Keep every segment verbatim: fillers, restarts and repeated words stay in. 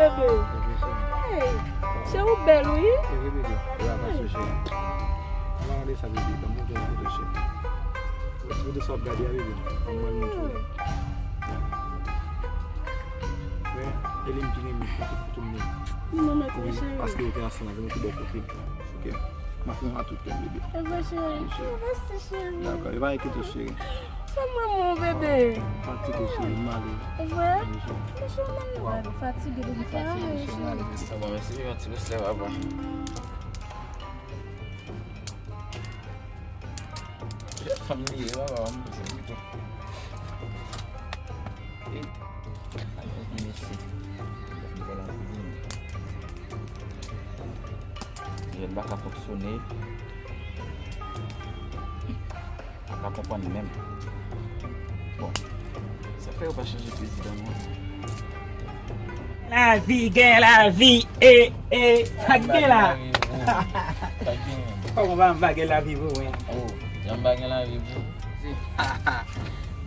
Bebe. Hey, cheri, ou bèl, wi. E vre, bebe. E pa pase, cheri. An palan de sa, bebe, ban m montre yon foto, cheri. Yon ti foto sa w ap gade a, bebe. Ban m montre w. Men, e li m ki renmen foto, foto m yo. Non, non, cheri. Paske ou te ansanm avè m, ou te bò kote m. Ok. M ap fè yon a tout kè m, bebe. E vre, cheri. Wi, cheri. Mèsi, cheri. Dakò, e pa enkyete w, cheri. Sa m renmen w, bebe. Fatige, cheri, m ale. E vre? Wi, cheri. Cheri, m ale, m fatige, bebe. Fatige, cheri, m ale, bebe. Sa bon, mèsi, yon ti respè, papa. Fanm li ye, papa, m bezwen pito. Mesye. Jèn pa ka fonksyone. Pa ka konprann menm. Bon, sa fè yo pa chanje prezidan nou an. Lavi gen lavi, e, e, sa k gen la? Sa k gen? Kòman pa m pa gen lavi pou mwen? Oh, jan m pa gen lavi pou.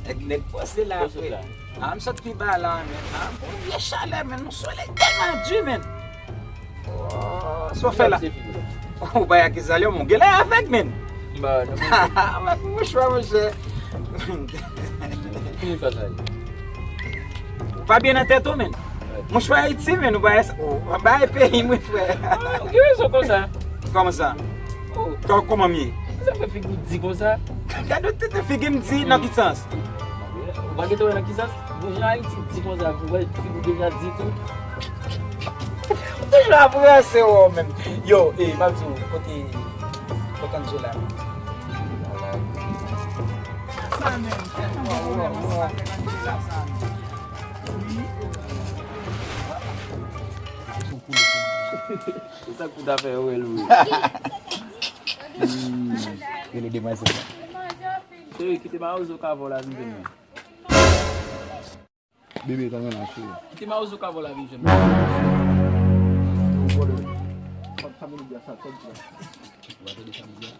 Nèg, nèg pòs li la, frè. Ah, m sot pi ba la, men. Ah, bon, vye chalè, men. Nou solèy tèlman di, men. Oh, sa w fè la? Ou bay akizasyon, men. Ou genlè avèg, men. Ba, non, men. Avèk mouchwa, monchè. Ki mesaj sa ye? Ou pa byen nan tèt ou, men. Mouchwa Ayiti, men. Ou bay, ou bay peyi m, wi, frè. Ah, ou gen rezon konsa. Kòman sa? Oh. Kò-, kòman m ye? Sa fè figi w di konsa? Gade tete figi m di nan ki sans? Ou pa gentan wè nan ki sans? Bon, jan Ayiti di konsa, ou wè figi w deja di tou. Ou toujou ap ranse, wè, menm. Yo, e, m ap di w, kote, kote Angela? Sa menm, tèlman gen pwoblèm ansanm avèk Angela sa menm. Se sa k pou ta fè yo rele w. Rele demwazèl la. Cheri, kite mawozo ka vò la vin jwenn mwen. Bebe, tann mwen la, cheri. Kite mawozo ka vò la vin jwenn mwen. Ou pa tande li di a sa, sa di la. Ou pa tande sa li di a.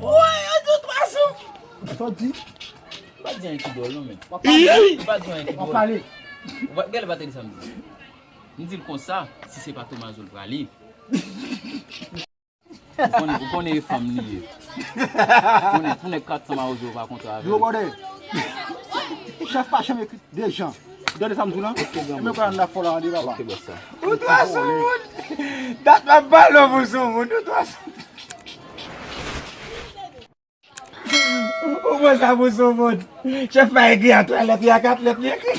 Woy, yo di w twa sou. Sa w di? M pa di anyen ki dwòl non, men. W ap pale. M pa di anyen ki dwòl. W ap pale. Ou pa, gade pa tande sa m di. M di l konsa, si se pa Tomazo l prale. Ou konnen, ou konnen e fanm li ye. Ou konnen, pou nèg kat san mawozo pa kontre avè l. Yo, bòdè. Chèf pa janm ekri de jan. Gade sa m di w lan. Ok, bon. E men kwa nan fò la, an de papa. Ok, bòs sa. Ou twa sou moun. Dat m ap pale w pou sou moun. Ou twa sou moun. Ou pran sa pou sou moun. Chèf pa ekri a twa lèt, li a kat lèt, li ekri.